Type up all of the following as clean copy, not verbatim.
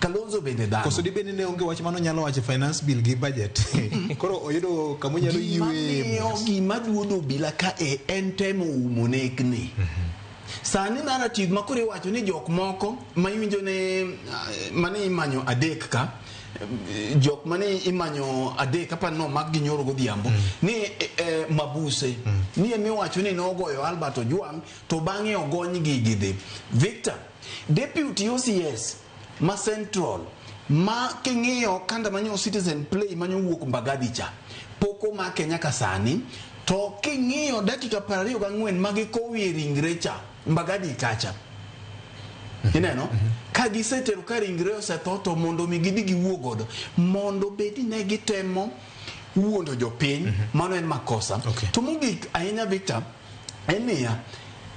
Kalonzo bende dhano. Koso dibed ni ne onge wach mano nyalo wacho finance bill gi budget. Koro oyudo kama onyalo Gima ywe. miyo gima duodo obila ka e en temo umo nekni. Sani narrative ma koro iwacho ni jok moko ma iwinjo ne mane imanyo adek ka jok mane imanyo adek apa no mak gi nyoro godhiambo ni mabuse ni emiwacho ni nogoyo Albert Ojwang to bang'e ogony gi gidhi. Victor, Deputy OCS ma Central ma king'iyo kanda manyo Citizen Play manyo wuok Mbagathi cha pok omake nyaka sani to king'iyo dakika 24 ma gikowie ringre cha Mbagathi kacha ineno ka gisetero ka ringre osetho to mondo mi gidhi giwuo godo mondo bedi ne gitemo wuondo jopiny mano en makosa. To mogik ahinya Victor en niya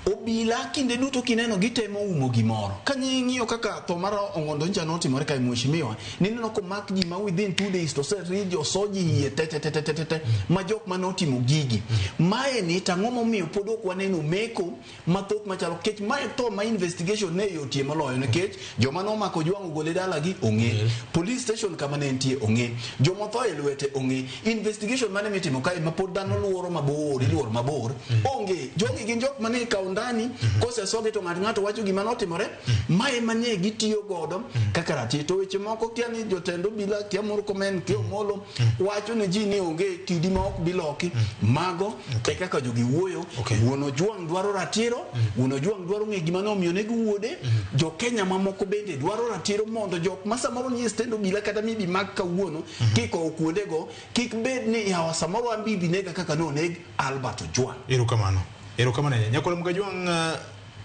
obila kinde duto kineno gitemo umo gimoro ka ing'iyo kaka tho mar Ong'ondo ncha notimore kae mheshimiwa nineno komak ji ma within 2 days to oseriji osoji iye te te te te te te ma jok mane otimo gigi mae ni tang'o momiyo pod ok waneno meko mathoth machalo nikech mae tho ma investigation ne yotie moloyo nikech joma nomako Ojwang' ogole dalagi ong'e police station kama ne entie ong'e joma otho e lwete ong'e investigation mane mitimo kae ma pod dhano luoro mabor iluoro mabor onge jogi gin jok mane ikawo ndani kosesogi to ng'ato ng'ato wacho gima notimore mae mane gitiyo godo kaka ratiro to weche moko kia ni jotend obila kia Murkomen kia Omolo wacho ne ji ni onge kidi ma ok biloki mago e kaka jogi wuoyo. Wuon Ojwang' dwaro ratiro, Wuon Ojwang' dwaro ng'e gima nomiyo neg wuode, jo Kenya mamoko bende dwaro ratiro mondo jok ma samoro nie stend obila kata mibi mak kawuono kikowo kuondego kik bed ni yawa samoro an be idhi nega kaka noneg Albert Ojwang'. Erokamano. Erokamano ahinya. Nyakwar Mgajwang'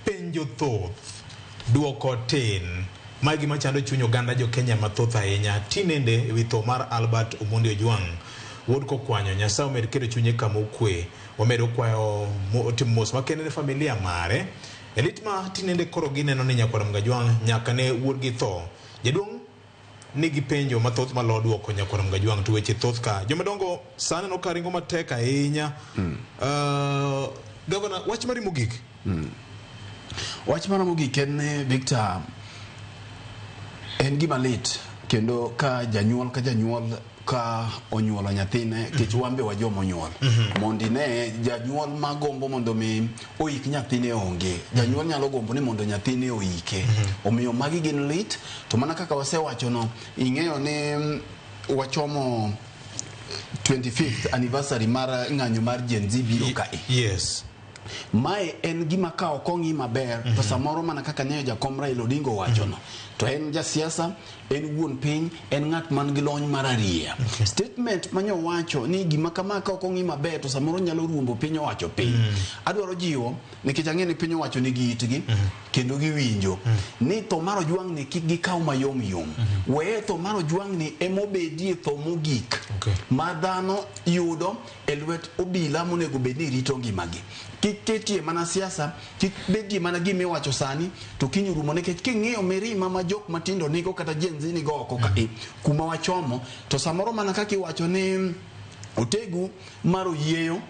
penjo thoth, duoko tin. Mae gima chando chuny oganda jo Kenya mathoth ahinya tinende ewi tho mar Albert Omondi Ojwang' wuod Kokwanyo. Nyasaye omed keto chunye kama okwe. Wamedo kwayo timo mos makende ne familia mare. E lit ma tinende koro gineno ni Nyakwar Mgajwang' nyaka ne wuodgi tho. Jaduong' nigi penjo mathoth malo duoko Nyakwar Mgajwang' to weche thoth ka. Jomadongo sani aneno ka ringo matek ahinya. Gavana, wach mari mogik. Wach mara mogik en ni Victor en gima lit kendo ka janyuol ka janyuol ka onyuolo nyathine kech wan be wajoma onyuol mondo ine janyuol magombo mondo mi oik nyathine onge janyuol nyalo gombo ni mondo nyathine oike omiyo magi gin lit to mana kaka wasewachono ing'eyo ni wachomo 25th anniversary mar ng'anyo mar Gen Z biro kae. Yes. Mae en gima ka ok ong'i maber to samoro mana kaka nyayo jakom Raila Odinga owachono to en jasiasa en wuon piny en ng'at man gi lony mar arieya. Statement manyo wacho ni gima kama ka ok ong'i maber to samoro nyalo ruombo piny owacho piny. Adwaro jiwo nikech ang'e ni piny owacho nigi itgi kendo giwinjo ni tho mar Ojwang' ni kik gikaw mayom yom. Weye tho mar Ojwang' ni emobedie tho mogik ma dhano yudo e lwet obila monego bed ni rito ngimagi. Kik ketie mana siasa, kik bedie mana gima iwacho sani to kiny orumo nikech king'iyo mirima ma jok matindo nigo kata Gen Z nigo oko kae kuma wachomo to samoro mana kaka iwacho ni otegu mar oyieyo